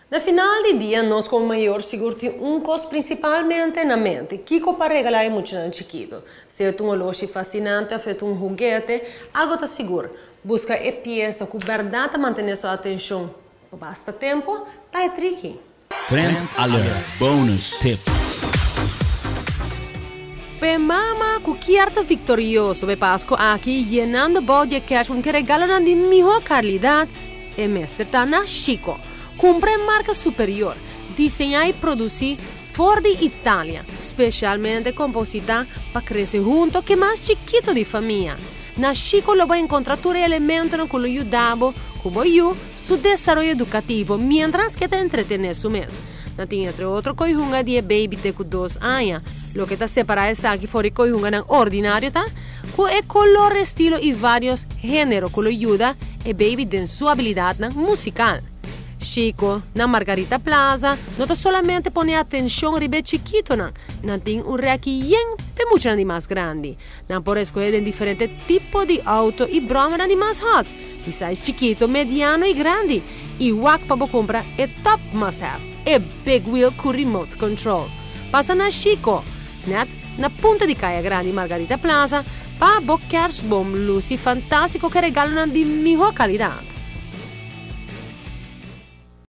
Na final di dia, nos como mayor sigur tin un cos principalmente na mente: kico pa regala e muchanan chikito. Sea un oloshi fascinante of un huguete, algo ta sigur: busca e pieza cu berdad ta mantene su atencion pa basta tempo, ta e tricky. Trend Alert Bonus Tip. Pe mama cu kier ta victorioso pe Pasco aki, yenando bou di cash cu regalo di miho calidad, e mester ta na Chico. Cumpra marca superior, diseña y produci for di Italia, specialmente composita pa crece hunto cu mas chikito di famia. Na Chico lo bo encontra tur elemento cu lo yuda cu bo su desaroyo educativo, mientras cu ta entretene su mes. Nan tin, entre otro, co'i hunga di baby te cu 2 aña. Loke ta separa esaki for di co'i hunga ordinario ta cu e color, estilo y varios genero cu lo yuda e baby den su habilidad musical. Chico, na Margarita Plaza, no ta solamente pone atencion riba chikito nan, nan tin un reki yen pe mucha di mas grandi. Nan por scoge den diferente tipo di auto y brommer di mas hot, di size chikito, mediano y grandi. Y wak pa cumpra e top must have, e big wheel cu remote control. Pasa na Chico, net na punta di Caya Grandi Margarita Plaza, pa bo kerstboom luci fantastico cu regalo di miho calidad.